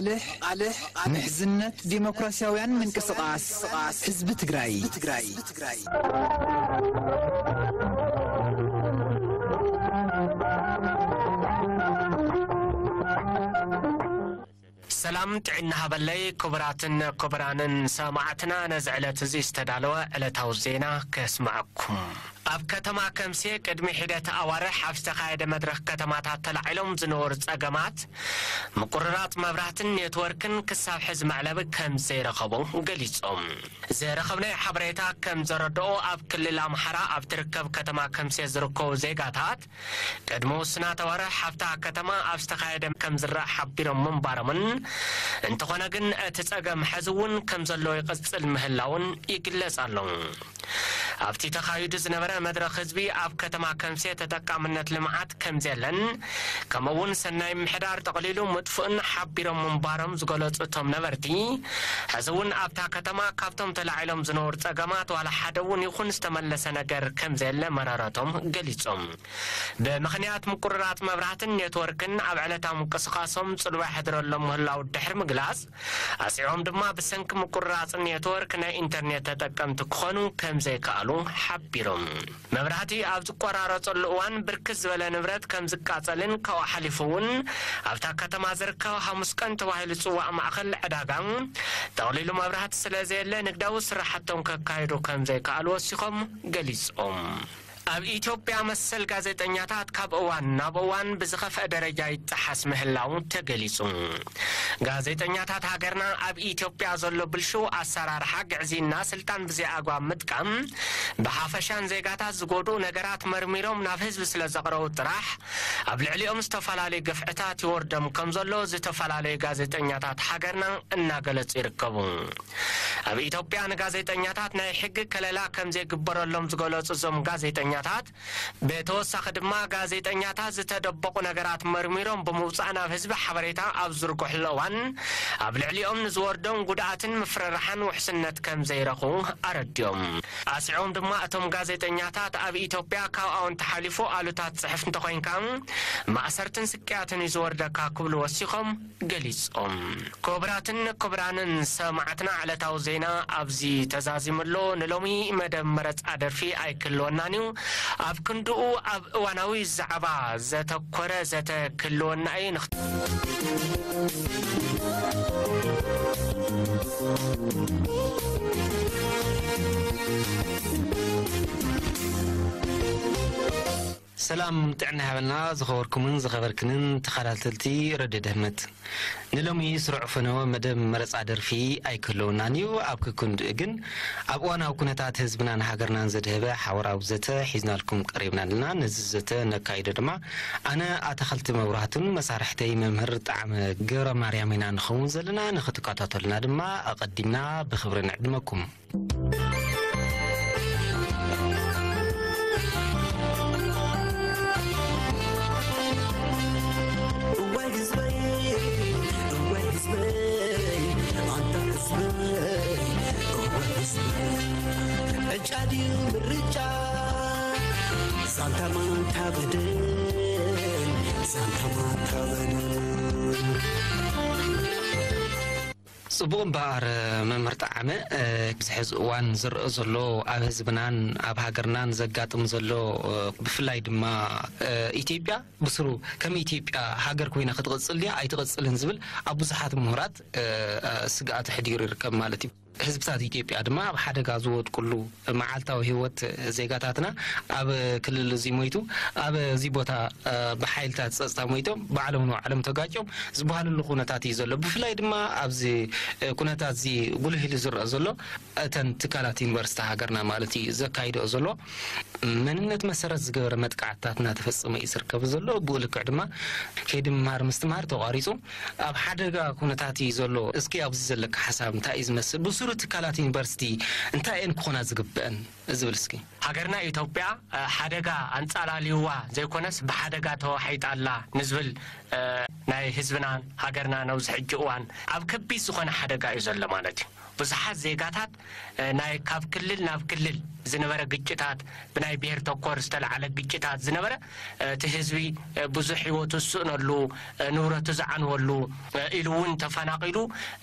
ኣቃልሕ፣ ምሕዝነት ዲሞክራሲያውያን ምንቅስቃስ ህዝቢ ትግራይ። ሰላም ጥዕና ሃበለይ ክቡራትን ክቡራንን ሰማዕትና፣ ነዚ ዕለት እዚ ዝተዳለወ ዕለታዊ ዜና ከስምዐኩም። ኣብ ከተማ ከምሴ ቅድሚ ሒደት ኣዋርሕ ኣብ ዝተኻየደ መድረኽ ከተማታት ተላዒሎም ዝነበሩ ጸገማት ምቁርራጽ መብራህትን ኔትወርክን ክሳብ ሕዚ መዕለቢ ከም ዘይረኸቡ ገሊጾም። ዝረኸብናዮ ሓበሬታ ከም ዘረድኦ፣ ኣብ ክልል ኣምሓራ ኣብ ትርከብ ከተማ ከምሴ ዝርከቡ ዜጋታት ቅድሚ ውስናት ኣዋርሕ ኣብታ ከተማ ኣብ ዝተኻየደ ከም ዝረኣ ሓቢሮም ምንባሮምን፣ እንተኾነ ግን እቲ ጸገም ሕዚ እውን ከም ዘሎ ይቕጽል ምህላውን ይግለጽ ኣሎ። ኣብቲ ተኻይዱ ዝነበረ መድረኽ ህዝቢ ኣብ ከተማ ከምሴ ተጠቃምነት ልምዓት ከም ዘለን፣ ከምኡ እውን ሰናይ ምሕዳር ጠቕሊሉ ምጥፉእን ሓቢሮም ምንባሮም ዝገለጹ እቶም ነበርቲ፣ ሕዚ እውን ኣብታ ከተማ ካብቶም ተላዒሎም ዝነበሩ ጸገማት ዋላ ሓደ እውን ይኹን ዝተመለሰ ነገር ከም ዘየለ መረረቶም ገሊጾም። ብምኽንያት ምቁርራጽ መብራህትን ኔትወርክን ኣብ ዕለታዊ ምንቅስቓሶም ጽልዋ የሕድረሎም ምህላው ድሕሪ ምግላጽ፣ ኣስዒቦም ድማ ብሰንኪ ምቁርራጽ ኔትወርክ ናይ ኢንተርኔት ተጠቀምቲ ክኾኑ ከም ዘይከኣሉ ሓቢሮም። መብራህቲ ኣብ ዝቆራረጸሉ እዋን ብርክት ዝበለ ንብረት ከም ዝቃጸልን ካብኡ ሓሊፉ እውን ኣብታ ከተማ ዝርከብ ሃሙስ ቀን ተባሂሉ ዝጽዋዕ ማእኸል ዕዳጋ ጠቕሊሉ መብራህቲ ስለ ዘየለ ንግዳዊ ስራሕቶም ከካይዱ ከም ዘይከኣሉ ወሲኾም ገሊጾም። ኣብ ኢትዮጵያ መሰል ጋዜጠኛታት ካብ እዋን ናብ እዋን ብዝኸፍአ ደረጃ ይጠሓስ ምህላው ተገሊጹ። ጋዜጠኛታት ሃገርና ኣብ ኢትዮጵያ ዘሎ ብልሹው ኣሰራርሓ ግዕዝይና ስልጣን ብዘይኣግባብ ምጥቃም ብሓፈሻን ዜጋታት ዝጎድኡ ነገራት መርሚሮም ናብ ህዝቢ ስለ ዘቕረቡ ጥራሕ ኣብ ልዕሊኦም ዝተፈላለዩ ግፍዕታት ይወርዶም ከም ዘሎ ዝተፈላለዩ ጋዜጠኛታት ሃገርና እናገለጹ ይርከቡ። ኣብ ኢትዮጵያ ንጋዜጠኛታት ናይ ሕጊ ከለላ ከም ዘይግበረሎም ዝገለጹ እዞም ጋዜጠኛታት፣ ብተወሳኺ ድማ ጋዜጠኛታት ዝተደበቑ ነገራት መርሚሮም ብምውጻእ ናብ ህዝቢ ሓበሬታ ኣብ ዝዝርግሕሉ እዋን ኣብ ልዕሊኦም ንዝወርዶም ጉድኣትን ምፍርራሕን ውሕስነት ከም ዘይረኽቡ ኣረዲኦም። ኣስዒቦም ድማ እቶም ጋዜጠኛታት ኣብ ኢትዮጵያ ካብ ኣወንታ ሓሊፉ ኣሉታት ጽሕፍ እንተኾይንካ ማእሰርትን ስቅያትን እዩ ዝወርደካ ክብሉ ወሲኾም ገሊጾም። ክቡራትን ክቡራንን ሰማዕትና፣ ዕለታዊ ዜና ኣብዚ ተዛዚሙ ኣሎ። ንሎሚ መደብ መረጻ ደርፊ ኣይክህልወናን እዩ። ኣብ ክንድኡ ኣብ እዋናዊ ዛዕባ ዘተኮረ ዘተ ክህልወና እዩ። ንኽ- ሰላም ጥዕና ይሃበልና ዝኸበርኩምን ዝኸበርክንን ተኸታተልቲ ረድዮ ደህመት። ንሎሚ ስሩዕ ፈነወ መደብ መረጻ ደርፊ ኣይክህልወናን እዩ። ኣብ ክክንድኡ ግን ኣብ እዋናዊ ኩነታት ህዝብናን ሃገርናን ዘድህበ ሓበራዊ ዘተ ሒዝናልኩም ቀሪብና ኣለና። ነዚ ዘተ ነካይዶ ድማ ኣነ ኣታኸልቲ መብራህቱን መሳርሕተይ መምህር ጣዕመ ገብረ ማርያም ኢና ንኸውን ዘለና። ንኽትከታተሉና ድማ ኣቐዲምና ብኽብሪ ንዕድመኩም። እዋይ ህዝበይ፣ እዋይ ህዝበይ፣ ኣንታ ህዝበይ፣ እዋይ ህዝበይ። ዕጫ ድዩ ምርጫ? ዛንታ ማንታ በደል፣ ዛንታ ማንታ በደል። ጽቡቕ እምበኣር፣ መምህር ጠዓመ፣ እ፣ ኣብዚ ሕዚ እዋን ዝረአ ዘሎ ኣብ ህዝብናን ኣብ ሃገርናን ዘጋጥም ዘሎ፣ እ፣ ብፍላይ ድማ፣ እ፣ ኢትዮጵያ ብስሩ ከም ኢትዮጵያ ሃገር ኮይና ክትቕጽል ድያ ኣይትቕጽልን ዝብል ኣብ ብዙሓት ምሁራት፣ እ፣ እ፣ ስግኣት ኣሕዲሩ ይርከብ ማለት እዩ። ህዝብታት ኢትዮጵያ ድማ ኣብ ሓደጋ ዝወድቅሉ መዓልታዊ ህይወት ዜጋታትና ኣብ ክልል እዚ ሞይቱ፣ ኣብ እዚ ቦታ፣ እ፣ ብሓይልታት ጸጥታ ሞይቶም፣ ባዕሎም ንባዕሎም ተጋጭዮም ዝበሃለሉ ኩነታት እዩ ዘሎ። ብፍላይ ድማ ኣብዚ፣ እ፣ ኩነታት እዚ ጉልህ ኢሉ ዝረአ ዘሎ እተን ትካላት ዩኒቨርሲቲ ሃገርና ማለት እዩ ዘካይድኦ ዘሎ መንነት መሰረት ዝገበረ መጥቃዕትታት እናተፈጸመ እዩ ዝርከብ ዘሎ። ብኡ ልክዕ ድማ ከይዲ ምምሃር ምስትምሃር ተቋሪጹ ኣብ ሓደጋ ኩነታት እዩ ዘሎ። እስኪ ኣብዚ ዘለካ ሓሳብ እንታይ እዩ ዝመስል? ብስሩ ትካላት ዩኒቨርሲቲ እንታይ እየን ክኾና ዝግብአን ዝብል እስኪ። ሃገርና ኢትዮጵያ፣ እ፣ ሓደጋ ኣንጻላልይዋ ዘይኮነስ ብሓደጋ ተዋሒጣ ኣላ ንዝብል፣ እ፣ ናይ ህዝብናን ሃገርናን ኣብዚ ሕጂ እዋን ኣብ ከቢድ ዝኾነ ሓደጋ እዩ ዘሎ ማለት እዩ። ብዙሓት ዜጋታት፣ እ፣ ናይ ካብ ክልል ናብ ክልል ዝነበረ ግጭታት፣ ብናይ ብሔር ተኮር ዝተለዓለ ግጭታት ዝነበረ፣ እ፣ እቲ ህዝቢ፣ እ፣ ብዙሕ ህይወቱ ዝስእነሉ፣ እ፣ ንብረቱ ዝዓንወሉ፣ እ፣ ኢሉ እውን ተፈናቒሉ፣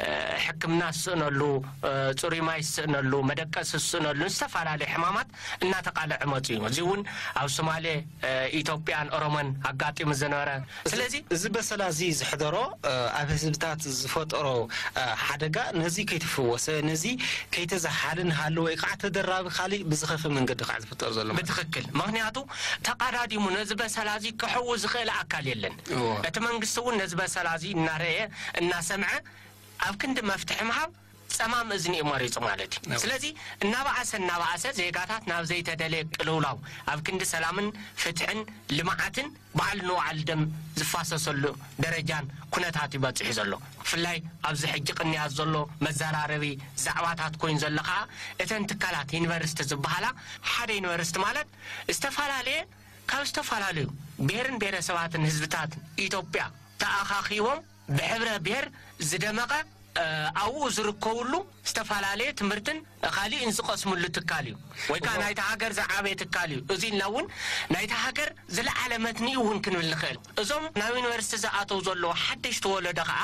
እ፣ ሕክምና ዝስእነሉ፣ እ፣ ጽሩይ ማይ ዝስእነሉ፣ መደቀሲ ዝስእነሉ፣ ዝተፈላለዩ ሕማማት እናተቃለዐ መጺኡ እዩ። እዚ እውን ኣብ ሶማሌ፣ እ፣ ኢትዮጵያን ኦሮሞን ኣጋጢሙ ዝነበረ። ስለዚ እዚ በሰላ እዚ ዝሕደሮ፣ እ፣ ኣብ ህዝብታት ዝፈጠሮ፣ እ፣ ሓደጋ ነዚ ከይተፈወሰ፣ ነዚ ከይተዘሓለ ንሃለወ ወይ ከዓ ተደራቢ ካሊእ ብዝኸፈ መንገዲ ከዓ ዝፍጠር ዘሎ ማለት እዩ። ብትኽክል። ምኽንያቱ ተቓዳዲሙ ነዚ በሰላ እዚ ክሕዊ ዝኽእል ኣካል የለን። እዎ። እቲ መንግስቲ እውን ነዚ በሰላ እዚ እናረእየ እናሰምዐ ኣብ ክንዲ መፍትሒ ምሃብ ጸማም እዝኒ እዩ መሪጹ ማለት እዩ። እዎ። ስለዚ እናበኣሰ እናበኣሰ ዜጋታት ናብ ዘይተደለየ ቅልውላው ኣብ ክንዲ ሰላምን ፍትሕን ልምዓትን በዓል ንበዓል ደም ዝፋሰሰሉ ደረጃን ኩነታት እዩ በጺሑ ዘሎ። ብፍላይ ኣብዚ ሕጂ ቅንያት ዘሎ መዘራረቢ ዛዕባታት ኮይኑ ዘሎ ከኣ እተን ትካላት ዩኒቨርሲቲ ዝበሃላ ሓደ ዩኒቨርሲቲ ማለት ዝተፈላለየ ካብ ዝተፈላለዩ ብሔርን ብሔረሰባትን ህዝብታት ኢትዮጵያ ተኣኻኺቦም ብሕብረ ብሔር ዝደመቐ፣ እ፣ ኣብኡ ዝርከብሉ ዝተፈላለየ ትምህርትን ካሊእን ዝቐስምሉ ትካል እዩ። ወይ ከዓ እሞ ናይታ ሃገር ዝዓበየ ትካል እዩ። እዚ ኢልና እውን ናይታ ሃገር ዝለዓለ መትንኡ እውን ክንብል ንኽእል። እዞም ናብ ዩኒቨርሲቲ ዝኣተው ዘለዉ ሓደሽቲ ወለዶ ከዓ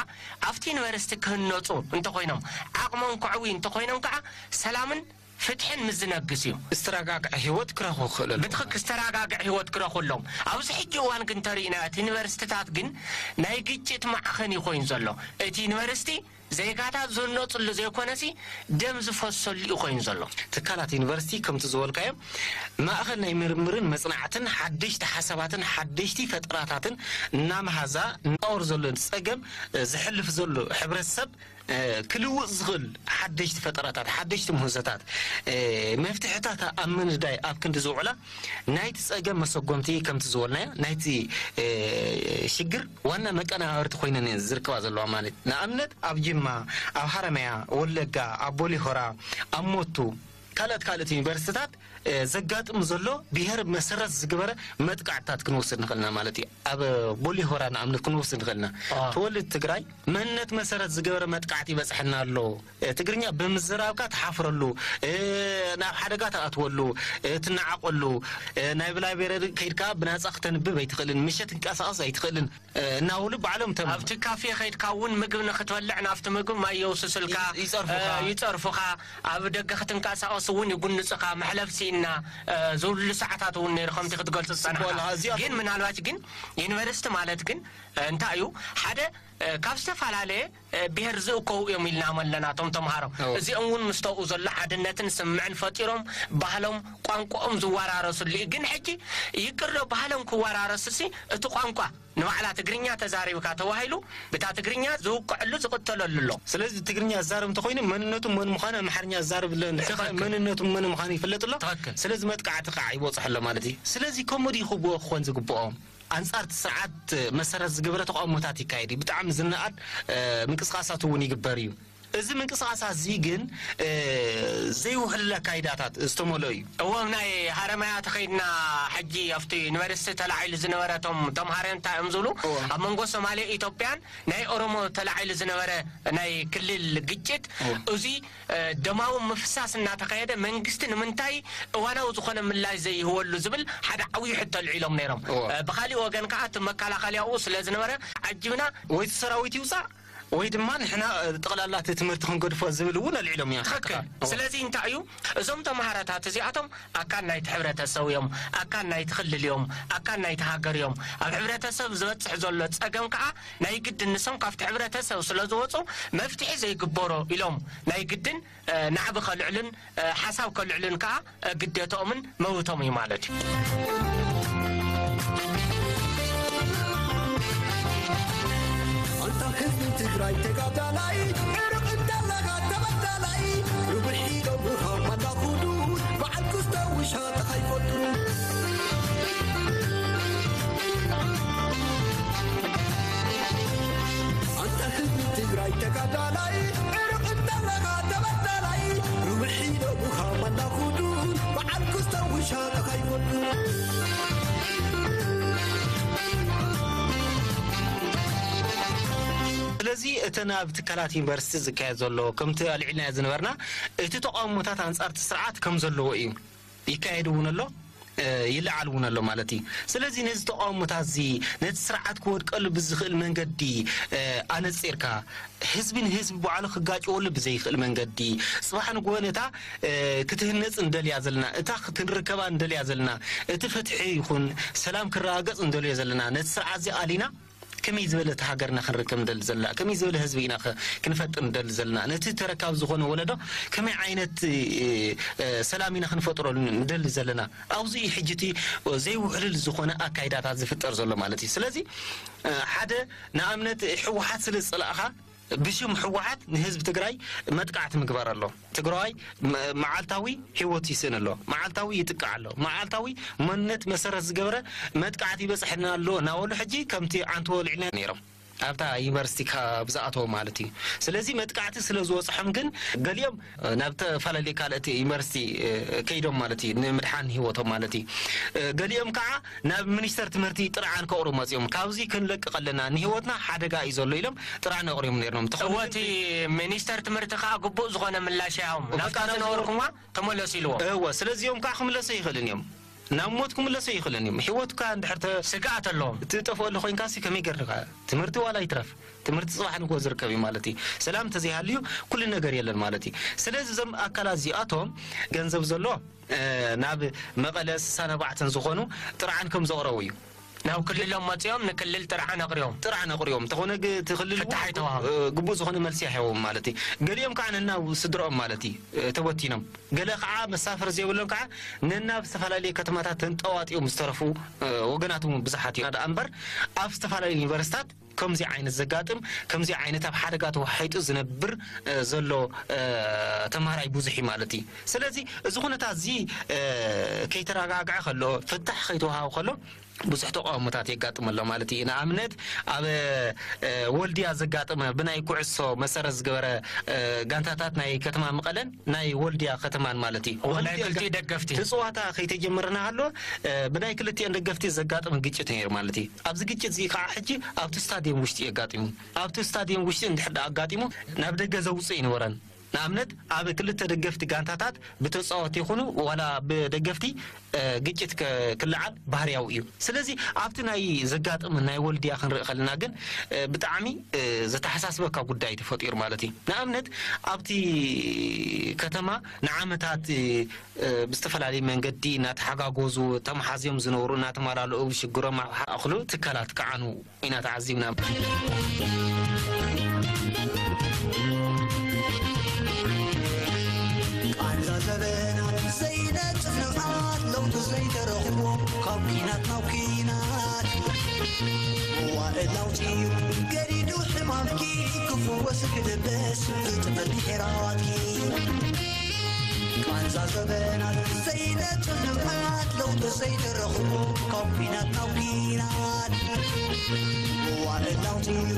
ኣብቲ ዩኒቨርሲቲ ክህነፁ እንተኾይኖም፣ ዓቕሞም ከዕዊ እንተኾይኖም ከዓ ሰላምን ፍትሕን ምስ ዝነግስ እዩ። ዝተረጋግዐ ህይወት ክረኽቡ ክኽእሉ ኣለዎም። ብትኽክል ዝተረጋግዐ ህይወት ክረኽቡ ኣለዎም። ኣብዚ ሕጂ እዋን ግን ተሪእና እቲ ዩኒቨርሲቲታት ግን ናይ ግጭት ማዕኸን እዩ ኮይኑ ዘሎ። እቲ ዩኒቨርሲቲ ዜጋታት ዝህነፅሉ ዘይኮነሲ ደም ዝፈሰሉ እዩ ኮይኑ ዘሎ። ትካላት ዩኒቨርሲቲ ከምቲ ዝበልካዮ ማእኸል ናይ ምርምርን መፅናዕትን ሓደሽቲ ሓሳባትን ሓደሽቲ ፈጠራታትን እናመሃዛ እናወር ዘሎ ፀገም፣ እ፣ ዝሕልፍ ዘሎ ሕብረተሰብ፣ እ፣ ክልውጥ ዝኽእል ሓደሽቲ ፈጠራታት፣ ሓደሽቲ ምህዞታት፣ እ፣ መፍትሕታት ኣብ ምንዳይ ኣብ ክንዲ ዝውዕላ ናይቲ ጸገም መሰጎምቲ ከምቲ ዝበልናዮ ናይቲ፣ እ፣ ሽግር ዋና መቀናበርቲ ኮይነን እየን ዝርከባ ዘለዋ ማለት እዩ። ንኣብነት ኣብ ጅማ፣ ኣብ ሃረማያ፣ ወለጋ፣ ኣብ ቦሊሆራ፣ ኣብ ሞቱ፣ ካልኦት ካልኦት ዩኒቨርሲቲታት፣ እ፣ ዘጋጥም ዘሎ ብሄር መሰረት ዝገበረ መጥቃዕትታት ክንወስድ ንኽእል ኢና ማለት እዩ። ኣብ ቦሊሆራ ንኣብነት ክንወስድ ንኽእል ኢና። ኣዎ። ተወልድ ትግራይ መንነት መሰረት ዝገበረ መጥቃዕቲ ይበጽሐና ኣሎ። እ፣ ትግርኛ ብምዝራብካ ትሓፍረሉ፣ እ፣ ናብ ሓደጋ ትኣትወሉ፣ እ፣ ትነዓቐሉ፣ እ፣ ናይ ብላይብረሪ ከይድካ ብናጻ ክተንብብ ኣይትኽእልን፣ ምሸት ክንቀሳቐስ ኣይትኽእልን፣ እ፣ እናበሉ ባዕሎም ተም- ኣብቲ ካፌ ከይድካ እውን ምግቢ ንክትበልዕ ናብቲ ምግቢ ማይ የውስስልካ፣ ይ-፣ ይጸርፉኻ። እ፣ ይጸርፉኻ። ኣብ ደገ ክትንቀሳቐስ እውን ይጉንጽኻ። መሕለፍ ስኢና፣ እ፣ ዝብሉ ሰዓታት እውን ነይሩ ከምቲ ክትገልጹ ዝጸናሕካ። ጽቡቕ፣ እዚኣ ግን ምናልባት ግን ዩኒቨርሲቲ ማለት ግን፣ እ፣ እንታይ እዩ? ሓደ፣ እ፣ ካብ ዝተፈላለየ እ፣ ብሄር ዝእከቡ እዮም ኢልና መለና እቶም ተምሃሮ። እዎ። እዚኦም እውን ምስ ተብኡ ዘሎ ሓድነትን ስምዕን ፈጢሮም ባህሎም ቋንቋኦም ዝወራረስሉ እዩ። ግን ሕጂ ይቅር ዶ ባህሎም ክወራረስሲ እቲ ቋንቋ ንባዕላ ትግርኛ ተዛሪብካ ተባሂሉ ብታ ትግርኛ ዝውቅዕሉ ዝቕተለሉ ኣሎ። ስለዚ ትግርኛ ዝዛረብ እንተኾይኑ መንነቱ መን ምዃኑ ኣምሓርኛ ዝዛረብ ኣሎ እንድሕር ትኽክል። መንነቱ መን ምዃኑ ይፍለጥ ኣሎ። ትኽክል። ስለዚ መጥቃዕቲ ከዓ ይበፅሕ ኣሎ ማለት እዩ። ስለዚ ከምኡ ድዩ ክብዎ ክኾን ዝግብኦም? ኣንጻር እቲ ስርዓት መሰረት ዝገበረ ተቓውሞታት ይካየድ እዩ። ብጣዕሚ ዝነኣድ፣ እ፣ ምንቅስቓሳት እውን ይግበር እዩ። እዚ ምንቅስቓሳት እዚ ግን፣ እ፣ ዘይውሕሉል ኣካይዳታት ዝተመልኦ እዩ። እዎም ናይ ሃረማያ ተኸይድና ሕጂ ኣብቲ ዩኒቨርሲቲ ተላዒሉ ዝነበረ እቶም ተምሃሮ እንታይ እዮም ዝብሉ? እዎም። ኣብ መንጎ ሶማሌ ኢትዮጵያን ናይ ኦሮሞ ተላዒሉ ዝነበረ ናይ ክልል ግጭት እዎም። እዚ እ፣ ደማዊ ምፍሳስ እናተኻየደ መንግስቲ ንምንታይ እዋናዊ ዝኾነ ምላሽ ዘይህበሉ ዝብል ሓደ ዓብዪ ሕቶ ኣልዒሎም ነይሮም። እዎ። እ፣ ብኻሊእ ወገን ከዓ እቲ መከላኸሊያኡ ስለ ዝነበረ ዓጂብና ወይ እቲ ሰራዊት ይውፃእ ወይ ድማ ንሕና፣ እ፣ ጠቕላላ እቲ ትምህርቲ ክንገድፎ ዝብል እውን ኣልዒሎም እዮም። ትኽክል። እዎ። ስለዚ እንታይ እዩ እዞም ተምሃሮታት እዚኣቶም ኣካል ናይቲ ሕብረተሰብ እዮም፣ ኣካል ናይቲ ክልል እዮም፣ ኣካል ናይቲ ሃገር እዮም። ኣብ ሕብረተሰብ ዝበፅሕ ዘሎ ፀገም ከዓ ናይ ግድን ንሶም ካብቲ ሕብረተሰብ ስለ ዝወፁ መፍትሒ ዘይግበሮ ኢሎም ናይ ግድን፣ እ፣ ናዕቢ ከልዕሉን፣ እ፣ ሓሳብ ከልዕሉን ከዓ፣ እ፣ ግዴታኦምን መብቶም እዩ ማለት እዩ። ኣንታ ህዝቢ ትግራይ ተጋዳላይ፣ ዕሩቕ እንተለኻ ተበዳላይ፣ ርብሒ ገብርኻ ማናኹዱ፣ በዓል ክስተ ውሻ ተኻይፈቱ። ኣንታ ህዝቢ ትግራይ ተጋዳላይ፣ ዕሩቕ እንተለኻ ተበዳላይ፣ ርብሒ ገብርኻ ማናኹዱ፣ በዓል ክስተ ውሻ ተኻይፈቱ። እዚ እተን ኣብ ትካላት ዩኒቨርሲቲ ዝካየድ ዘሎ፣ ከምቲ ኣልዒልናዮ ዝነበርና፣ እቲ ተቃውሞታት ኣንጻር እቲ ስርዓት ከም ዘለዎ እዩ። ይካየድ እውን ኣሎ፣ እ፣ ይለዓል እውን ኣሎ ማለት እዩ። ስለዚ ነዚ ተቃውሞታት እዚ፣ ነቲ ስርዓት ክወድቀሉ ብዝኽእል መንገዲ፣ እ፣ ኣነጺርካ፣ ህዝቢ ንህዝቢ ባዕሉ ክጋጨወሉ ብዘይኽእል መንገዲ፣ ጽባሕ ንግሆ ነታ፣ እ፣ ክትህነጽ እንደልያ ዘለና፣ እታ ክንርከባ እንደልያ ዘለና፣ እቲ ፍትሒ ይኹን ሰላም ክረጋገጽ እንደልዮ ዘለና፣ ነቲ ስርዓት እዚ ኣሊና ከመይ ዝበለ እቲ ሃገርና ክንርከብ እንደሊ ዘለና፣ ከመይ ዝበለ ህዝቢ ኢና ኸ ክንፈጥር እንደሊ ዘለና፣ ነቲ ተረካቢ ዝኾነ ወለዶ ከመይ ዓይነት፣ እ፣ እ፣ ሰላም ኢና ክንፈጥረሉ እንደሊ ዘለና። ኣብዚ እዩ ሕጂ እቲ ዘይውሕሉል ዝኾነ ኣካይዳታት ዝፍጠር ዘሎ ማለት እዩ። ስለዚ፣ እ፣ ሓደ ንኣብነት ህወሓት ስለ ዝጸላእኻ ብሽም ህወሓት ንህዝቢ ትግራይ መጥቃዕቲ ምግባር ኣሎ። ትግራዋይ መ-፣ መዓልታዊ ህይወቱ ይስእን ኣሎ፣ መዓልታዊ ይጥቃዕ ኣሎ፣ መዓልታዊ መንነት መሰረት ዝገበረ መጥቃዕቲ ይበፅሐና ኣሎ እናበሉ ሕጂ ከምቲ ዓንቶ ወልዕና ነይሮም። ኣብታ ዩኒቨርሲቲ ካብ ዝኣተው ማለት እዩ። ስለዚ መጥቃዕቲ ስለ ዝበፅሖም ግን ገሊኦም ናብ ተፈላለዩ ካልኦት ዩኒቨርሲቲ፣ እ፣ ከይዶም ማለት እዩ፣ ንምድሓን ህይወቶም ማለት እዩ። እ፣ ገሊኦም ከዓ ናብ ሚኒስተር ትምህርቲ ጥርዓን ከቕርቡ መፅኦም። ካብዚ ክንለቅቕ ኣለና፣ ንህይወትና ሓደጋ እዩ ዘሎ ኢሎም ጥርዓን ኣቕሪቦም ነይሮም። እንተኾነ እወ፣ ግን እቲ ሚኒስተር ትምህርቲ ከዓ ግቡእ ዝኾነ ምላሽ ይሃቦም። ናብታ በቃ፣ ናብ ዝነበርኩማ ተመለሱ ኢልዎም። እወ፣ ስለዚኦም ከዓ ክምለሱ ይኽእልን እዮም። ናብ ሞት ክምለሱ ይኽእልን እዮም። ህይወትካ እንድሕር ተ-፣ ስግኣት ኣለዎም። ትጠፍኦ ኣሎ ኮይንካ ሲ ከመይ ገርካ? ትምህርቲ ዋላ ይትረፍ። ትምህርቲ ጽባሕ ንግሆ ዝርከብ እዩ ማለት እዩ። ሰላም እንተዘይሃልዩ ኩሉ ነገር የለን ማለት እዩ። ስለዚ እዞም ኣካላት እዚኣቶም ገንዘብ ዘሎ፣ እ፣ ናብ መቐለ ስሳን ኣርባዕተን ዝኾኑ ጥርዓን ከም ዘቕረቡ እዩ። ናብ ክልሎም መጺኦም ንክልል ጥርዓን ኣቕሪቦም። ጥርዓን ኣቕሪቦም። እንተኾነ ግ-፣ እቲ ክልል ፍታሕ እውን ኣይተዋህቦም። እ፣ ግቡእ ዝኾነ መልሲ ኣይሃቦም ማለት እዩ። ገሊኦም ከዓ ነናብ ስድረኦም ማለት እዩ፣ እ፣ ተበቲኖም። ገለ ከዓ መሳፈሪ ዘይብሎም ከዓ ነናብ ዝተፈላለየ ከተማታት ተንጠዋጢኦም ዝተረፉ፣ እ፣ ወገናት እውን ብዙሓት እዮም። ደኣ እምበር ኣብ ዝተፈላለዩ ዩኒቨርሲታት ከምዚ ዓይነት ዘጋጥም፣ ከምዚ ዓይነት ኣብ ሓደጋ ተዋሒጡ ዝነብር፣ እ፣ ዘሎ፣ እ፣ ተምሃራይ ብዙሕ እዩ ማለት እዩ። ስለዚ እዚ ኩነታት እዚ፣ እ፣ ከይተረጋግዐ ከሎ፣ ፍታሕ ከይተዋሃቦ ከሎ፣ ብዙሕ ተቃውሞታት የጋጥም ኣሎ ማለት እዩ። ንኣብነት ኣብ፣ እ፣ ወልድያ ዘጋጠመ ብናይ ኩዕሶ መሰረት ዝገበረ፣ እ፣ ጋንታታት ናይ ከተማ መቐለን ናይ ወልድያ ከተማን ማለት እዩ። እዎ፣ ናይ ወልድያ ክልቲኡ ጋ-፣ ደገፍቲ። እቲ ጸዋታ ከይተጀመረ እናሃለወ፣ እ፣ ብናይ ክልቲኤን ደገፍቲ ዘጋጠመ ግጭት ነይሩ ማለት እዩ። ኣብዚ ግጭት እዚ ከዓ ሕጂ ኣብቲ ስታድየም ውሽጢ እዩ ኣጋጢሙ። ኣብቲ ስታድየም ውሽጢ እንድሕር ደኣ ኣጋጢሙ ናብ ደገ ዘውፅእ ኣይነበረን። ንኣብነት ኣብ ክልተ ደገፍቲ ጋንታታት ብተጻወትቲ ይኹኑ ዋላ ብደገፍቲ፣ እ፣ ግጭት ከ-፣ ክለዓል ባህርያዊ እዩ። ስለዚ ኣብቲ ናይ ዘጋጠመ ናይ ወልድያ ክንርኢ ከለና ግን፣ እ፣ ብጣዕሚ፣ እ፣ ዘተሓሳስበካ ጉዳይ ተፈጢሩ ማለት እዩ። ንኣብነት ኣብቲ ከተማ ንዓመታት፣ እ፣ እ፣ ብዝተፈላለየ መንገዲ እናተሓጋገዙ ተመሓዝዮም ዝነበሩ እናተመላለኡ ሽግሮም ኣብ ሓ-፣ ኣኽሉ ትካላት ክዓኑ ኢና ተዓዚብና። ቃንዛ ዘበናት ዘይነጽፍ ንብዓት ለውጢ ዘይተረኽቦ ካብ ኲናት ናብ ኲናት መዋእል ኣውጺኡ ገዲዱ ሕማምኪ ክፍወስ ክድበስ ብጥበብ ብሔራትኪ ቃንዛ ዘበናት ዘይነጽፍ ንብዓት ለውጢ ዘይተረኽቦ ካብ ኲናት ናብ ኲናት መዋእል ኣውጺኡ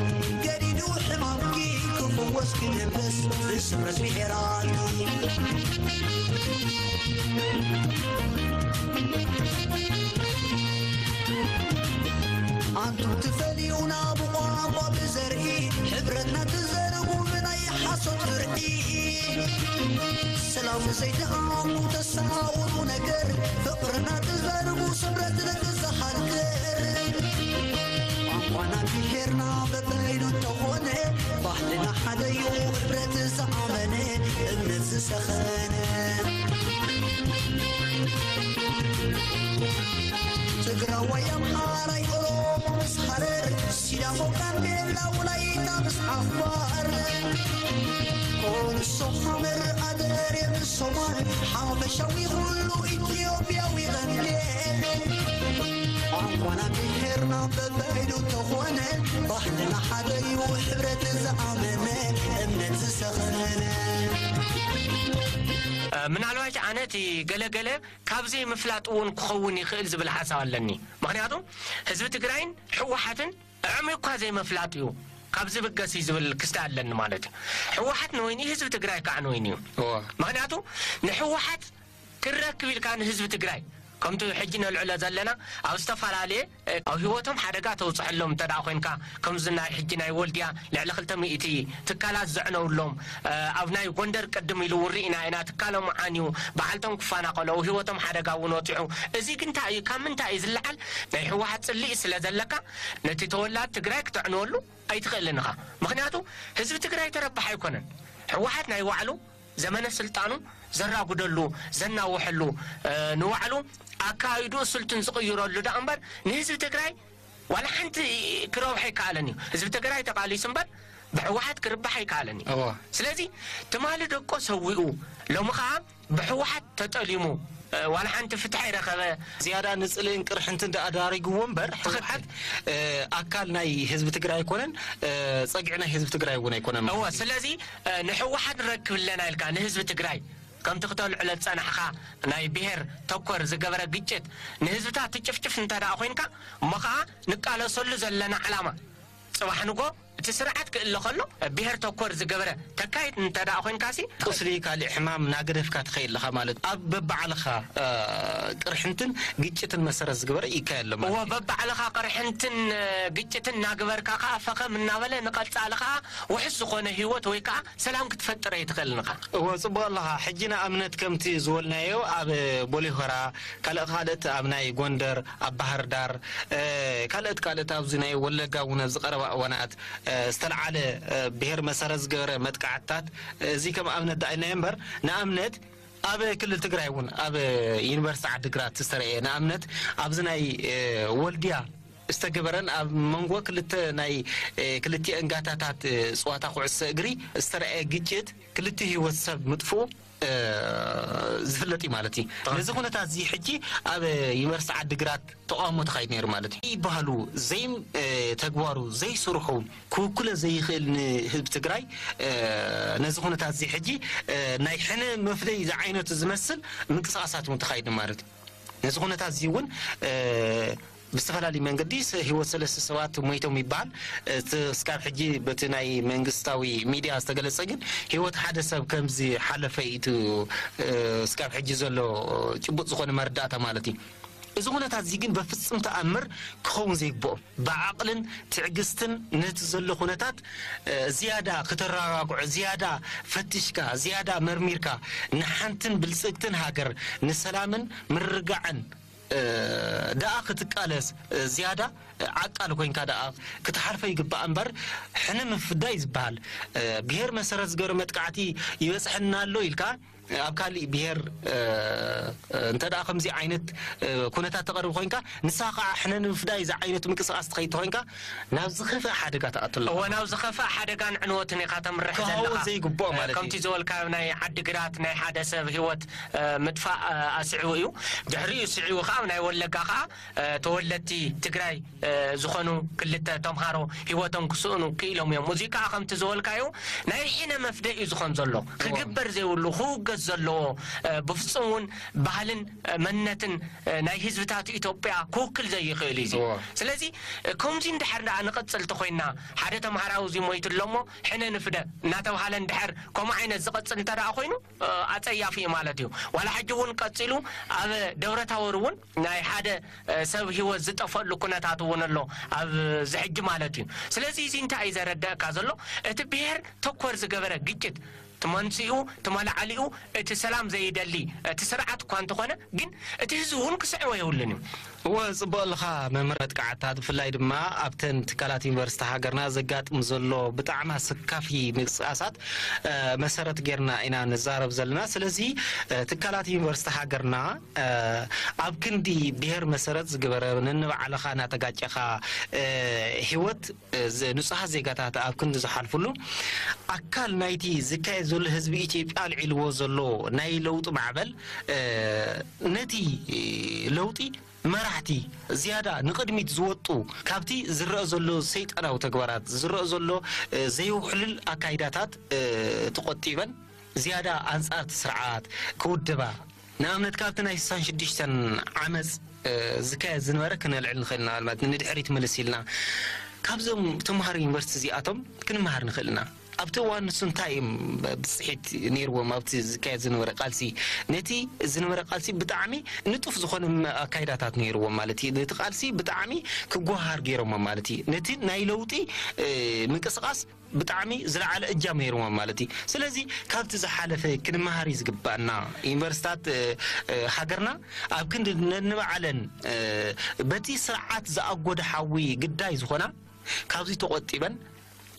ገዲዱ ሕማምኪ ክፍወስ ክድበስ ብስምረት ብሔራትኪ ኣንቱም ትፈልዩና ብቋንቋ ብዘርኢ ሕብረትና ትዘርጉ ብናይ ሓሶት ፍርዲ ሰላም ዘይተኣምኑ ተሳውሩ ነገር ፍቕርና ትዘርጉ ስምረት ደቂ ዝሃንክር ቋንቋና ብሄርና በበይኑ እንተኾነ ባህልና ሓደ እዩ ሕብረት ዝኣመነ እምነት ዝሰኸነ ትግራዋይ ኣምሓራይ ኦሮሞ ምስ ሃረር ሲዳሞ ጋምቤላ ወላይታ ምስ ዓፋር ኮንሶ ሃመር ኣደሬ ምስ ሶማል ሓበሻዊ ኩሉ ኢትዮጵያዊ ቐንዴ ቋንቋና ብሄርና በበይኑ ተኾነ ባህልና ሓደ እዩ ሕብረት ዝኣመነ እምነት ዝሰኸነ ምናልባት ኣነ እቲ ገለገለ ካብዘይ ምፍላጥ እውን ክኸውን ይኽእል ዝብል ሓሳብ ኣለኒ። ምኽንያቱ ህዝቢ ትግራይን ህወሓትን ዕሚ እኳ ዘይምፍላጥ እዩ ካብ ዝብገስ እዩ ዝብል ክስተ ኣለኒ ማለት እዩ። ህወሓት ንወይኒ ህዝቢ ትግራይ ከዓ ንወይኒ እዩ። እዋ ምኽንያቱ ንህወሓት ክረክብ ኢልካ ንህዝቢ ትግራይ ከምቲ ሕጂ ነልዕሎ ዘለና ኣብ ዝተፈላለየ ኣብ ህይወቶም ሓደጋ ተውፅሐሎም እንተ ደኣ ኮይንካ፣ ከምዚ ናይ ሕጂ ናይ ወልድያ ልዕሊ ክልተ ሚእቲ ትካላት ዘዕነውሎም፣ ኣብ ናይ ጎንደር ቅድም ኢሉ እውን ርኢና ኢና፣ ትካሎም ዓንዩ፣ በዓልቶም ክፈናቐለው፣ ህይወቶም ሓደጋ እውን ወፂሑ። እዚ ግን እንታይ እዩ? ካብ ምንታይ እዩ ዝለዓል? ናይ ህወሓት ፅልኢ ስለ ዘለካ ነቲ ተወላድ ትግራይ ክተዕንወሉ ኣይትኽእልን ኢኻ። ምኽንያቱ ህዝቢ ትግራይ ተረባሕ ኣይኮነን። ህወሓት ናይ ባዕሉ ዘመነ ስልጣኑ ዘራጉደሉ፣ ዘናውሐሉ፣ ንባዕሉ ኣካይድኡ ስልቱን ዝቕይረሉ ደኣ እምበር ንህዝቢ ትግራይ ዋላ ሓንቲ ክረብሖ ኣይከኣለን እዩ። ህዝቢ ትግራይ ተቓሊሱ እምበር ብህወሓት ክርባሕ ኣይከኣለን እዩ። ስለዚ ትማሊ ደቆ ሰዊኡ፣ ሎሚ ከዓ ብህወሓት ተጠሊሙ፣ ዋላ ሓንቲ ፍትሒ ኣይረኸበ። ዝያዳ ንፅልእን ቅርሕንትን ደኣ ዳሪግዎ እምበር ህወሓት ኣካል ናይ ህዝቢ ትግራይ ኣይኮነን፣ ፀግዒ ናይ ህዝቢ ትግራይ እውን ኣይኮነን ማለት እዩ። ስለዚ ንህወሓት ንረክብ ኣለና ኢልካ ንህዝቢ ትግራይ ከምቲ ክተልዕሎ ዝፀናሕካ ናይ ብሄር ተኮር ዝገበረ ግጭት ንህዝብታት ትጭፍጭፍ እንተ ደኣ ኮይንካ፣ እሞ ከዓ ንቃለሰሉ ዘለና ዕላማ ፅባሕ ንጎ እቲ ስርዓት ክእለ ከሎ ብሄር ተኮር ዝገበረ ተካይድ እንተ ደኣ ኮይንካሲ፣ ቁስሊ ካልእ ሕማም ናገደፍካ ትኸይድ ኣለኻ ማለት እዩ። ኣብ በባዕልኻ ቅርሕንትን ግጭትን መሰረት ዝገበረ ይካየድ ኣሎ ማለት እዩ። በባዕልኻ ቅርሕንትን ግጭትን እናግበርካ ከዓ ፈኸም እናበለ ንቐፃሊ ከዓ ውሑስ ዝኾነ ህይወት ወይ ከዓ ሰላም ክትፈጥር ኣይትኽእልን ኢኻ። እወ፣ ጽቡቕ ኣለኻ። ሕጂ ንኣብነት ከምቲ ዝበልናዮ ኣብ ቦሌ ሆራ፣ ካልእ ካልእት ኣብ ናይ ጎንደር፣ ኣብ ባህር ዳር፣ ካልእት ካልእት ኣብዚ ናይ ወለጋ እውን ኣብዚ ቀረባ እዋናት ዝተልዓለ ብሄር መሰረት ዝገበረ መጥቃዕትታት፣ እዚ ከም ኣብነት ደኣ ኢልናዮ እምበር፣ ንኣብነት ኣብ ክልል ትግራይ እውን ኣብ ዩኒቨርሲቲ ዓዲግራት ዝተረእየ፣ ንኣብነት ኣብዚ ናይ ወልድያ ዝተገበረን ኣብ መንጎ ክልተ ናይ ክልቲአን ጋንታታት ጸዋታ ኩዕሶ እግሪ ዝተረኣየ ግጭት ክልተ ህይወት ሰብ ምጥፍኡ ዝፍለጥ እዩ ማለት እዩ። ነዚ ኩነታት እዚ ሕጂ ኣብ ዩኒቨርሲቲ ዓዲግራት ተቃውሞ ተኻይድ ነይሩ ማለት እዩ። ይበሃሉ ዘይም ተግባሩ ዘይስርሑ ክውክሎ ዘይኽእል ንህዝቢ ትግራይ ነዚ ኩነታት እዚ ሕጂ ናይ ሕነ መፍደይ ዝዓይነቱ ዝመስል ምንቅስቃሳት እውን ተኻይድ ማለት እዩ። ነዚ ኩነታት እዚ እውን ብዝተፈላለዩ መንገዲ ህይወት ሰለስተ ሰባት ሞይቶም ይበሃል። እቲ እስካብ ሕጂ በቲ ናይ መንግስታዊ ሚድያ ዝተገለጸ ግን ህይወት ሓደ ሰብ ከምዚ ሓለፈ እዩ እቲ እስካብ ሕጂ ዘሎ ጭቡጥ ዝኾነ መረዳእታ ማለት እዩ። እዚ ኩነታት እዚ ግን በፍጹም ተኣምር ክኸውን ዘይግብኦ፣ ብዓቕልን ትዕግስትን ነቲ ዘሎ ኩነታት ዝያዳ ክተረጋግዖ፣ ዝያዳ ፈቲሽካ፣ ዝያዳ መርሚርካ ንሓንትን ብልጽግትን ሃገር ንሰላምን ምርግጋዕን ደኣ ክትቃለስ ዝያዳ ዓቃል ኮይንካ ደኣ ክትሓልፎ ይግባእ እምበር ሕነ ምፍዳይ ዝበሃል ብሄር መሰረት ዝገበረ መጥቃዕቲ ይበፅሐና ኣሎ ኢልካ ኣብ ካሊእ ብሄር እንተ ደኣ ከምዚ ዓይነት ኩነታት ተቐርብ ኮይንካ ንስኻ ከዓ ሕነ ንምፍዳይ እዚ ዓይነት ምንቅስቃስ ትኸይድ ተኮይንካ ናብ ዝኸፍአ ሓደጋ ትኣቱ ኣለኻ። እወ ናብ ዝኸፍአ ሓደጋን ዕንወትን ኢኻ ተምርሕ ዘለኻ። ዘይግብኦ ማለት እዩ። ከምቲ ዝበልካዮ ናይ ዓዲግራት ናይ ሓደ ሰብ ህይወት ምጥፋእ ኣስዕቡ እዩ። ድሕሪኡ ስዒቡ ከዓ ኣብ ናይ ወለጋ ከዓ ተወለድቲ ትግራይ ዝኾኑ ክልተ ተምሃሮ ህይወቶም ክስእኑ ክኢሎም እዮም። እዚ ከዓ ከምቲ ዝበልካዮ ናይ ሕነ መፍደ እዩ ዝኾን ዘሎ። ክግበር ዘይብሉ ክውገዝ ዘለዎ ብፍፁም እውን ባህልን መንነትን ናይ ህዝብታት ኢትዮጵያ ክውክል ዘይኽእል እዩ። ስለዚ ከምዚ እንድሕር ደኣ ንቐፅል ተኮይንና ሓደ ተምሃራዊ እዚ ሞይቱ ኣሎ እሞ ሕነ ንፍደ እናተባሃለ እንድሕር ከምኡ ዓይነት ዝቐፅል እንተ ደኣ ኮይኑ ኣጸያፊ እዩ ማለት እዩ። ዋላ ሕጂ እውን ቀጺሉ ኣብ ደብረ ታቦር እውን ናይ ሓደ ሰብ ህይወት ዝጠፈሉ ኩነታት እውን ኣሎ ኣብዚ ሕጂ ማለት እዩ። ስለዚ እዚ እንታይ እዩ ዘረደእካ ዘሎ? እቲ ብሔር ተኮር ዝገበረ ግጭት እቲ መንስኡ እቲ መላዓሊኡ እቲ ሰላም ዘይደሊ እቲ ስርዓት እኳ እንተኾነ ግን እቲ ህዝቢ እውን ክስዕቦ የብሉን እዩ። እወ፣ ጽቡቕ ኣለኻ መምህር። መጥቃዕትታት፣ ብፍላይ ድማ ኣብተን ትካላት ዩኒቨርሲቲ ሃገርና ዘጋጥም ዘሎ ብጣዕሚ ኣሰካፊ ምንቅስቃሳት፣ እ፣ መሰረት ጌርና ኢና ንዛረብ ዘለና። ስለዚ፣ እ፣ ትካላት ዩኒቨርሲቲ ሃገርና፣ እ፣ ኣብ ክንዲ ብሄር መሰረት ዝገበረ ነንባዕልኻ እናተጋጨኻ፣ እ፣ ህይወት፣ እ፣ ዝ-፣ ንጹሃት ዜጋታት ኣብ ክንዲ ዝሓልፍሉ፣ ኣካል ናይቲ ዝካየድ ዘሎ ህዝቢ ኢትዮጵያ ኣልዒልዎ ዘሎ ናይ ለውጢ ማዕበል፣ እ፣ ነቲ ለውጢ መራሕቲ ዝያዳ ንቕድሚት ዝወጡ፣ ካብቲ ዝረአ ዘሎ ሰይጣናዊ ተግባራት፣ ዝረአ ዘሎ፣ እ፣ ዘይውሕሉል ኣካይዳታት፣ እ፣ ተቖጢበን ዝያዳ ኣንጻር እቲ ስርዓት ክውድባ፣ ንኣብነት ካብቲ ናይ ስሳን ሽዱሽተን ዓመጽ፣ እ፣ ዝካየድ ዝነበረ ክነልዕል ንኽእል ኢና። ማለት ንድሕሪት ምልስ ኢልና ካብዞም ተምሃሮ ዩኒቨርሲቲ እዚኣቶም ክንመሃር ንኽእል ኢና። ኣብቲ እዋን ንሱ እንታይ እዮም ብፅሒት ነይርዎም ኣብቲ ዝካየድ ዝነበረ ቃልሲ? ነቲ ዝነበረ ቃልሲ ብጣዕሚ ንጡፍ ዝኾነ ኣካይዳታት ነይርዎም ማለት እዩ። ነቲ ቃልሲ ብጣዕሚ ክጓሃር ገይሮሞ ማለት እዩ። ነቲ ናይ ለውጢ ምንቅስቃስ ብጣዕሚ ዝለዓለ እጃም ነይርዎም ማለት እዩ። ስለዚ ካብቲ ዝሓለፈ ክንመሃር እዩ ዝግባና። ዩኒቨርሲታት ሃገርና ኣብ ክንዲ ነንባዕለን በቲ ስርዓት ዝኣጎደ ሓዊ ግዳይ ዝኾና ካብዚ ተቆጢበን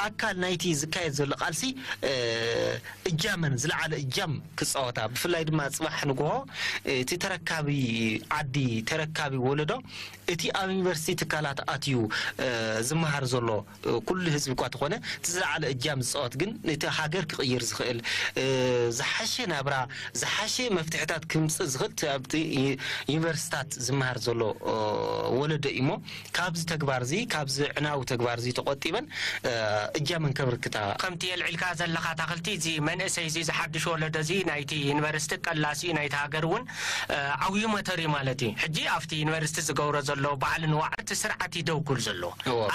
ኣካል ናይቲ ዝካየድ ዘሎ ቃልሲ እጃመን ዝለዓለ እጃም ክፃወታ፣ ብፍላይ ድማ ፅባሕ ንግሆ እቲ ተረካቢ ዓዲ፣ ተረካቢ ወለዶ፣ እቲ ኣብ ዩኒቨርሲቲ ትካላት ኣትዩ ዝመሃር ዘሎ ኩሉ ህዝቢ እኳ ተኾነ፣ እቲ ዝለዓለ እጃም ዝፃወት ግን ነቲ ሃገር ክቕይር ዝኽእል ዝሓሸ ናብራ፣ ዝሓሸ መፍትሕታት ክምፅእ ዝኽእል ኣብቲ ዩኒቨርሲታት ዝመሃር ዘሎ ወለዶ እዩ እሞ፣ ካብዚ ተግባር እዚ፣ ካብዚ ዕናዊ ተግባር እዚ ተቆጢበን እጃመን ከበርክታ። ከምቲ የልዒልካ ዘለኻ ታኽልቲ፣ እዚ መንእሰይ እዚ፣ እዚ ሓድሽ ወለዶ እዚ ናይቲ ዩኒቨርሲቲ ቀላሲ እዩ፣ ናይቲ ሃገር እውን ዓብዩ መተር እዩ ማለት እዩ። ሕጂ ኣብቲ ዩኒቨርሲቲ ዝገብሮ ዘሎ ባዕሉ ንዋዕልቲ ስርዓት ይደውጉል ዘሎ፣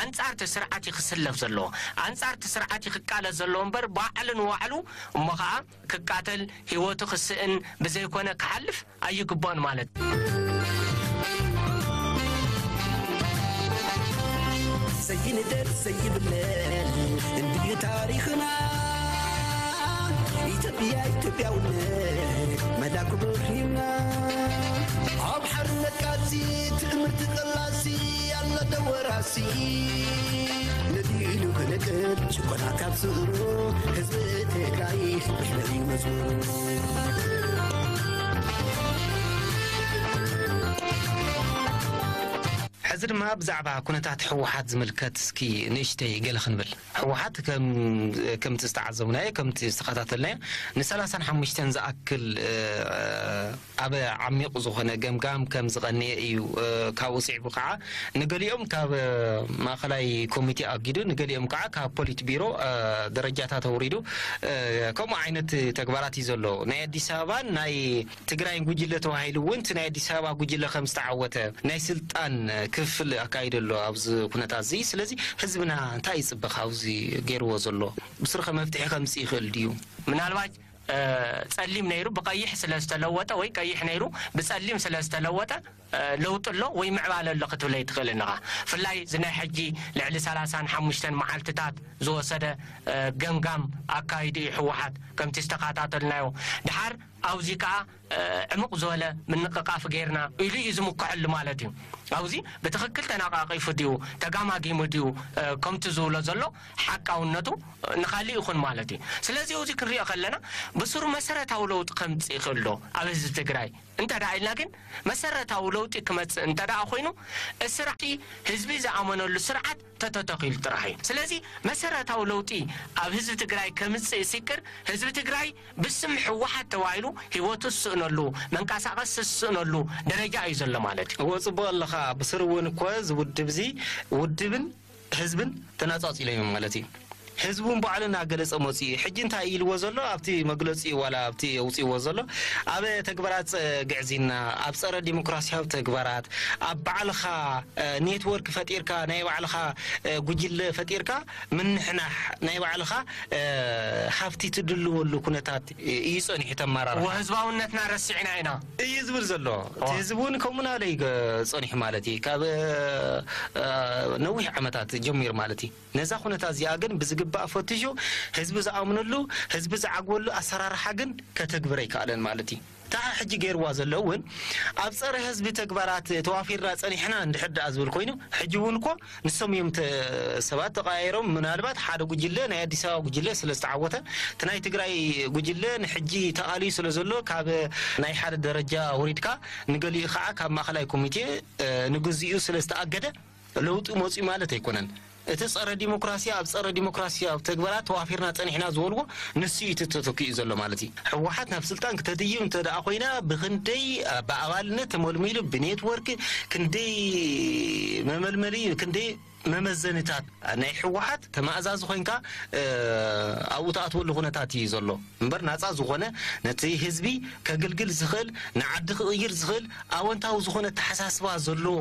ኣንጻርቲ ስርዓት ይክስለፍ ዘሎ፣ ኣንጻርቲ ስርዓት ይክቃለስ ዘሎ እምበር ባዕሉ ንዋዕሉ እሞ ከዓ ክቃተል፣ ህይወቱ ክስእን ብዘይኮነ ክሓልፍ ኣይግባን ማለት። ዘይንደድ ዘይብለል እንድዩ ታሪኽና። ኢትዮጵያ ኢትዮጵያውነት መላኩ ብርሂና። ኣብ ሓርነት ቃልሲ ትእምርቲ ቀላሲ ኣላ ደወራሲ። ነዲሉ ክነቅል ጭቆና ካብ ስእሩ ህዝቢ ትግራይ መሕለፊ መዝሙሩ። ሕዚ ድማ ብዛዕባ ኩነታት ህወሓት ዝምልከት እስኪ ንእሽተይ ገለ ክንብል። ህወሓት ከምቲ ዝተዓዘብናዮ፣ ከምቲ ዝተኸታተልናዮ፣ ንሰላሳን ሓሙሽተን ዝኣክል ኣብ ዓሚቕ ዝኾነ ገምጋም ከም ዝቐነየ እዩ። ካብኡ ስዒቡ ከዓ ንገሊኦም ካብ ማእኸላይ ኮሚቴ ኣጊዱ፣ ንገሊኦም ከዓ ካብ ፖሊት ቢሮ ደረጃታት ኣውሪዱ፣ ከምኡ ዓይነት ተግባራት እዩ ዘሎ። ናይ ኣዲስ ኣበባን ናይ ትግራይን ጉጅለ ተባሂሉ እውን እቲ ናይ ኣዲስ ኣበባ ጉጅለ ከም ዝተዓወተ ናይ ስልጣን ክፍፍል ኣካይዱ ኣሎ ኣብዚ ኩነታት እዚ። ስለዚ ህዝብና እንታይ ይፅበ ካብዚ ገይርዎ ዘሎ? ብስሩ ከ መፍትሒ ከምፅእ ይኽእል ድዩ? ምናልባት ፀሊም ነይሩ ብቀይሕ ስለ ዝተለወጠ ወይ ቀይሕ ነይሩ ብፀሊም ስለ ዝተለወጠ ለውጢ ኣሎ ወይ ምዕባለ ኣሎ ክትብለይ ትኽእል እንኻ። ፍላይ እዚ ናይ ሕጂ ልዕሊ ሰላሳን ሓሙሽተን መዓልትታት ዝወሰደ ገምጋም ኣካይዱ እዩ ህወሓት ከምቲ ዝተኸታተልናዮ። ድሓር ኣብዚ ከዓ ዕሙቕ ዝበለ ምንቕቓፍ ጌርና ኢሉ እዩ ዝምክሐሉ ማለት እዩ። ኣብዚ ብትኽክል ተነቓቒፉ ድዩ ተጋማጊሙ ድዩ ከምቲ ዝብሎ ዘሎ ሓቃውነቱ ንኻሊእ ይኹን ማለት እዩ። ስለዚ እዚ ክንሪኦ ከለና ብስሩ መሰረታዊ ለውጢ ከምፅእ ይኽእል ዶ ኣብ ህዝቢ ትግራይ እንተ ደኣ ኢልና ግን መሰረታዊ ለውጢ ክመፅእ እንተ ደኣ ኮይኑ ስራሕቲ ህዝቢ ዝኣመነሉ ስርዓት ተተተኺሉ ጥራሕ እዩ። ስለዚ መሰረታዊ ለውጢ ኣብ ህዝቢ ትግራይ ከምፅእ ሲቅር ህዝቢ ትግራይ ብስም ህወሓት ተባሂሉ ህይወቱ ዝስእነሉ መንቀሳቐሲ ዝስእነሉ ደረጃ እዩ ዘሎ ማለት እዩ። እዎ ፅቡቕ ኣለኻ። ብስሩ እውን እኮ እዚ ውድብ እዚ ውድብን ህዝብን ተነፃፂሎም እዮም ማለት እዩ። ህዝቢ እውን ባዕሉ እናገለፀ መፅኡ እዩ። ሕጂ እንታይ ኢልዎ ዘሎ ኣብቲ መግለፂኡ ዋላ ኣብቲ ኣውፅእዎ ዘሎ ኣብ ተግባራት ግዕዝይና፣ ኣብ ፀረ ዲሞክራሲያዊ ተግባራት፣ ኣብ ባዕልኻ ኔትወርክ ፈጢርካ ናይ ባዕልኻ ጉጅለ ፈጢርካ ምንሕናሕ ናይ ባዕልኻ ሃፍቲ ትድልወሉ ኩነታት እዩ ፀኒሑ ተመራርሓ። ወህዝባውነትና ረሲዕና ኢና እዩ ዝብል ዘሎ። እቲ ህዝቢ እውን ከምኡ ናለ እዩ ፀኒሑ ማለት እዩ ካብ ነዊሕ ዓመታት ጀሚሩ ማለት እዩ። ነዛ ኩነታት እዚኣ ግን ብዝግባእ ፈቲሹ ህዝቢ ዝኣምነሉ ህዝቢ ዝዓግበሉ ኣሰራርሓ ግን ከተግብር ኣይከኣለን ማለት እዩ። እታ ሕጂ ገይርዋ ዘሎ እውን ኣብ ፀረ ህዝቢ ተግባራት ተዋፊርና ፀኒሕና እንድሕር ደኣ ዝብል ኮይኑ ሕጂ እውን እኮ ንሶም እዮም ሰባት ተቐያይሮም ምናልባት ሓደ ጉጅለ ናይ ኣዲስ ኣበባ ጉጅለ ስለ ዝተዓወተ እቲ ናይ ትግራይ ጉጅለ ንሕጂ ተኣልዩ ስለ ዘሎ ካብ ናይ ሓደ ደረጃ ወሪድካ ንገሊኡ ከዓ ካብ ማእኸላይ ኮሚቴ ንግዚኡ ስለ ዝተኣገደ ለውጢ መፅኡ ማለት ኣይኮነን። እቲ ፀረ ዲሞክራሲ ኣብ ፀረ ዲሞክራሲ ኣብ ተግባራት ተዋፊርና ፀኒሕና ዝበልዎ ንሱ እዩ ተተኪኡ ዘሎ ማለት እዩ። ህወሓት ናብ ስልጣን ክተድይብ እንተ ደኣ ኮይና ብክንደይ ብኣባልነት ተመልሚሉ ብኔትወርክ ክንደይ መመልመሊ ክንደይ መመዘንታት ናይ ህወሓት ተማእዛዚ ኮይንካ ኣብኡ ተኣትወሉ ኩነታት እዩ ዘሎ እምበር ናፃ ዝኾነ ነቲ ህዝቢ ከግልግል ዝኽእል ንዓዲ ክቕይር ዝኽእል ኣወንታዊ ዝኾነ ተሓሳስባ ዘለዎ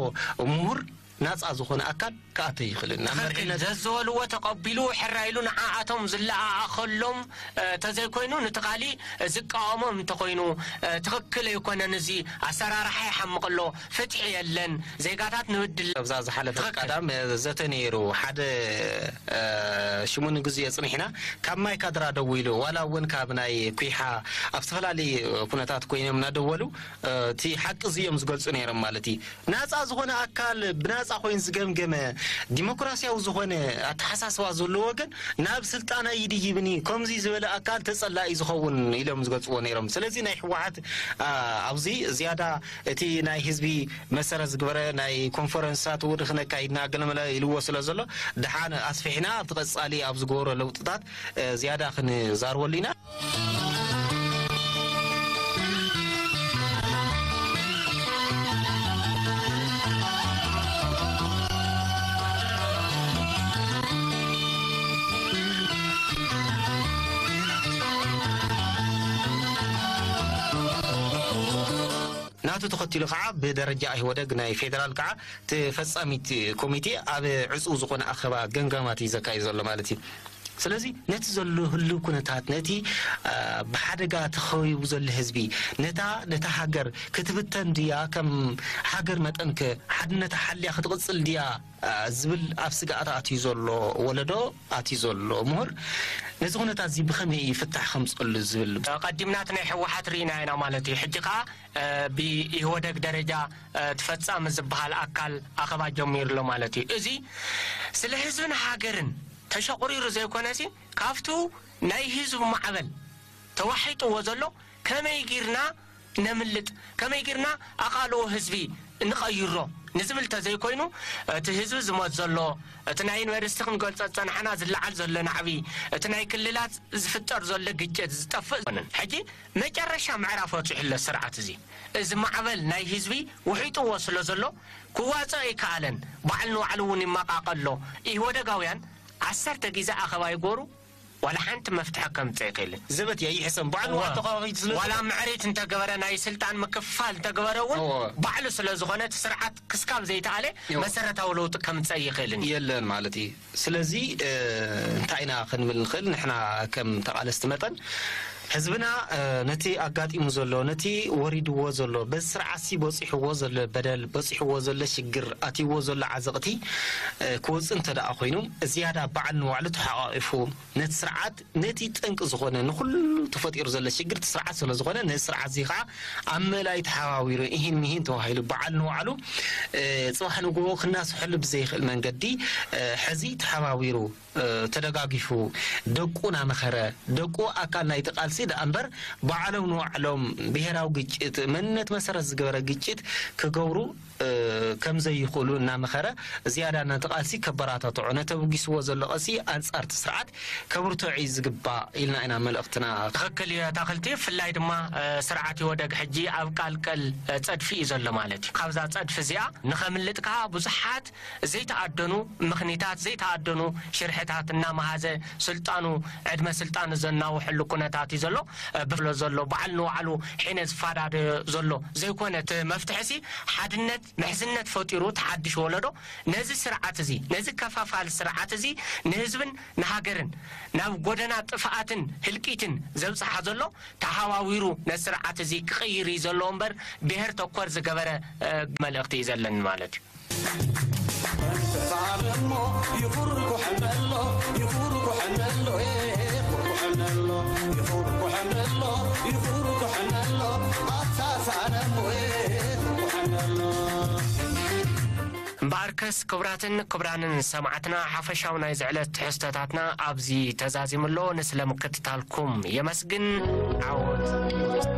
ምሁር ናጻ ዝኾነ ኣካል ክኣተ ይኽእልን ናብ ትኽክል። መሪሕነት ዘዝበልዎ ተቐቢሉ ሕራይሉ ንዓኣቶም ዝለኣኣኸሎም፣ እ፣ ተዘይኮይኑ፣ ነቲ ካሊእ ዝቃወሞም እንተኾይኑ፣ እ፣ ትኽክል ኣይኮነን፣ እዚ ኣሰራርሓ ይሓምቕ ኣሎ፣ ፍትሒ የለን፣ ዜጋታት ንብድል። ኣብዛ ዝሓለፈት ትኽክል። ቀዳም፣ እ፣ ዘተ ነይሩ። ሓደ፣ እ፣ ሽሙን ግዜ ጽኒሕና፣ ካብ ማይ ካድራ ደዊሉ፣ ዋላ እውን ካብ ናይ ኩሓ ኣብ ዝተፈላለዩ ኩነታት ኮይኖም እናደወሉ፣ እ፣ እቲ ሓቂ እዚ እዮም ዝገልጹ ነይሮም ማለት እዩ። ናጻ ዝኾነ ኣካል ብናጻ ኮይኑ ዝገምገመ፣ ዲሞክራሲያዊ ዝኾነ ኣተሓሳስባ ዘለዎ ወገን ናብ ስልጣን ኣይድይብን እዩ፣ ከምዚ ዝበለ ኣካል ተጸላኢ ዝኸውን ኢሎም ዝገልጽዎ ነይሮም። ስለዚ ናይ ህወሓት፣ ኣ፣ ኣብዚ ዝያዳ እቲ ናይ ህዝቢ መሰረት ዝግበረ ናይ ኮንፈረንሳት እውን ክነካይድና ገለመለ ኢልዎ ስለ ዘሎ፣ ደሓን ኣስፊሕና ኣብቲ ቀጻሊ ኣብ ዝገብሮ ለውጥታት፣ እ፣ ዝያዳ ክንዛርበሉ ኢና። ናቱ ተኸቲሉ ከዓ ብደረጃ ኢህወደግ ናይ ፌደራል ከዓ እቲ ፈጻሚት ኮሚቴ ኣብ ዕጹው ዝኾነ ኣኸባ ገምጋማት እዩ ዘካይድ ዘሎ ማለት እዩ። ስለዚ ነቲ ዘሎ ህልው ኩነታት፣ ነቲ፣ አ፣ ብሓደጋ ተኸቢቡ ዘሎ ህዝቢ፣ ነታ፣ ነታ ሃገር ክትብተን ድያ፣ ከም ሃገር መጠን ከ ሓድነታ ሓልያ ክትቕጽል ድያ፣ አ፣ ዝብል ኣብ ስግኣት ኣትዩ ዘሎ ወለዶ፣ ኣትዩ ዘሎ ምሁር፣ ነዚ ኩነታት እዚ ብኸመይ እዩ ፍታሕ ከምጽኣሉ ዝብል? ቀዲምና እቲ ናይ ህወሓት ርኢና ኢና ማለት እዩ። ሕጂ ከኣ፣ እ፣ ብኢህወደግ ደረጃ፣ እ፣ እቲ ፈጻሚ ዝበሃል ኣካል ኣኸባ ጀሚሩ ኣሎ ማለት እዩ። እዚ ስለ ህዝብን ሃገርን ተሸቑሪሩ ዘይኮነሲ፣ ካብቱ ናይ ህዝቡ ማዕበል ተዋሒጥዎ ዘሎ ከመይ ጊርና ነምልጥ፣ ከመይ ጊርና ኣቓልቦ ህዝቢ ንቐይሮ ንዝብል ተዘይኮይኑ፣ እቲ ህዝቢ ዝሞት ዘሎ፣ እቲ ናይ ዩኒቨርሲቲ ክንገልጾ ዝጸናሕና ዝለዓል ዘሎ ናዕቢ፣ እቲ ናይ ክልላት ዝፍጠር ዘሎ ግጭት ዝጠፍእ ኣይኮነን። ሕጂ መጨረሻ ምዕራፍ በጺሑ ኣሎ ስርዓት እዚ። እዚ ማዕበል ናይ ህዝቢ ውሒጥዎ ስለ ዘሎ ክዋጽኦ ኣይከኣለን። ባዕሉ ንባዕሉ እውን ይመቃቐ ኣሎ። ኢህወደጋውያን ዓሰርተ ግዜ ኣኸባ ይጎሩ፣ ዋላ ሓንቲ መፍትሒ ከምጽእ ኣይክእልን። ዘበት እያ ይሕሰም። ባዕሉ እወ። ኣተኻኺት ስለ ዋላ ምዕሪት እንተገበረ፣ ናይ ስልጣን ምክፍፋል እንተገበረ እውን እወ። ባዕሉ ስለ ዝኾነ፣ እቲ ስርዓት ክስካብ ዘይተኣለ እወ። መሰረታዊ ለውጢ ከምጽእ ኣይኽእልን እዩ። የለን ማለት እዩ። ስለዚ፣ እ፣ እንታይ ኢና ክንብል ንኽእል? ንሕና ከም ተቓለስቲ መጠን፣ ህዝብና፣ እ፣ ነቲ ኣጋጢሙ ዘሎ፣ ነቲ ወሪድዎ ዘሎ፣ በዚ ስርዓትሲ በጺሕዎ ዘሎ በደል፣ በጺሕዎ ዘሎ ሽግር፣ ኣትይዎ ዘሎ ዓዘቕቲ፣ እ፣ ክወጽእ እንተ ደኣ ኮይኑ፣ ዝያዳ ባዕሉ ንባዕሉ ተሓቋቒፉ፣ ነቲ ስርዓት፣ ነቲ ጠንቂ ዝኾነ፣ ንኹሉ ተፈጢሩ ዘሎ ሽግር እቲ ስርዓት ስለ ዝኾነ፣ ነዚ ስርዓት እዚ ኸዓ ኣብ ምእላይ ተሓባቢሩ፣ ኢሂን ሚሂን ተባሂሉ፣ በዓል ንባዕሉ፣ እ፣ ጽባሕ ንግሆ ክናስሐሉ ብዘይኽእል መንገዲ፣ እ፣ ሕዚ ተሓባቢሩ፣ እ፣ ተደጋጊፉ፣ ደቁ ናመኸረ፣ ደቁ ኣካል ናይቲ ቃልሲ ደኣ እምበር፣ ባዕሎም ንባዕሎም ብሄራዊ ግጭት፣ መንነት መሰረት ዝገበረ ግጭት ክገብሩ፣ እ፣ ከም ዘይኽእሉ እናመኸረ፣ ዝያዳ ነቲ ቃልሲ ከበራታትዖ፣ ነተበጊስዎ ዘሎ ቃልሲ ኣንጻር እቲ ስርዓት ከብርትዖ እዩ ዝግባእ ኢልና ኢና መልእኽትና። ትኽክል እዩ ኣታኽልቲ። ብፍላይ ድማ፣ እ፣ ስርዓት ኢህወደግ ሕጂ ኣብ ቃልቀል፣ እ፣ ጸድፊ እዩ ዘሎ ማለት እዩ። ካብዛ ጸድፊ እዚኣ ንኸምልጥ ከኣ ብዙሓት ዘይተኣደኑ ምኽኒታት፣ ዘይተኣደኑ ሽርሕታት እናመሃዘ ስልጣኑ፣ ዕድመ ስልጣኑ ዘናውሐሉ ኩነታት እዩ ዘሎ። እ፣ ብፍሎ ዘሎ በዓል ንባዕሉ ሒነ ዝፋዳደዮ ዘሎ ዘይኮነ፣ እቲ መፍትሒሲ ሓድነት፣ ምሕዝነት ፈጢሩ፣ እቲ ሓድሽ ወለዶ ነዚ ስርዓት እዚ፣ ነዚ ከፋፋሊ ስርዓት እዚ ንህዝብን ንሃገርን ናብ ጎደና ጥፍኣትን ህልቂትን ዘብጽሓ ዘሎ፣ ተሓዋዊሩ ነዚ ስርዓት እዚ ክቕይር እዩ ዘለዎ እምበር፣ ብሄር ተኮር ዝገበረ፣ እ፣ መልእኽቲ እዩ ዘለኒ ማለት እዩ። ተሳለሞ ይኹርኩሐነሎ፣ ይኹርኩሐነሎ፣ ይኹርኩሐነሎ፣ ይኹርኩሐነሎ፣ ይኹርኩሐነሎ፣ ኣታ ሳለሞ ይኹርኩሐነሎ። እምበኣርከስ ክቡራትን ክቡራንን ሰማዕትና፣ ሓፈሻዊ ናይዚ ዕለት ትሕዝቶታትና ኣብዚ ተዛዚሙ ኣሎ። ንስለ ምክትታልኩም የመስግን። ዓወት።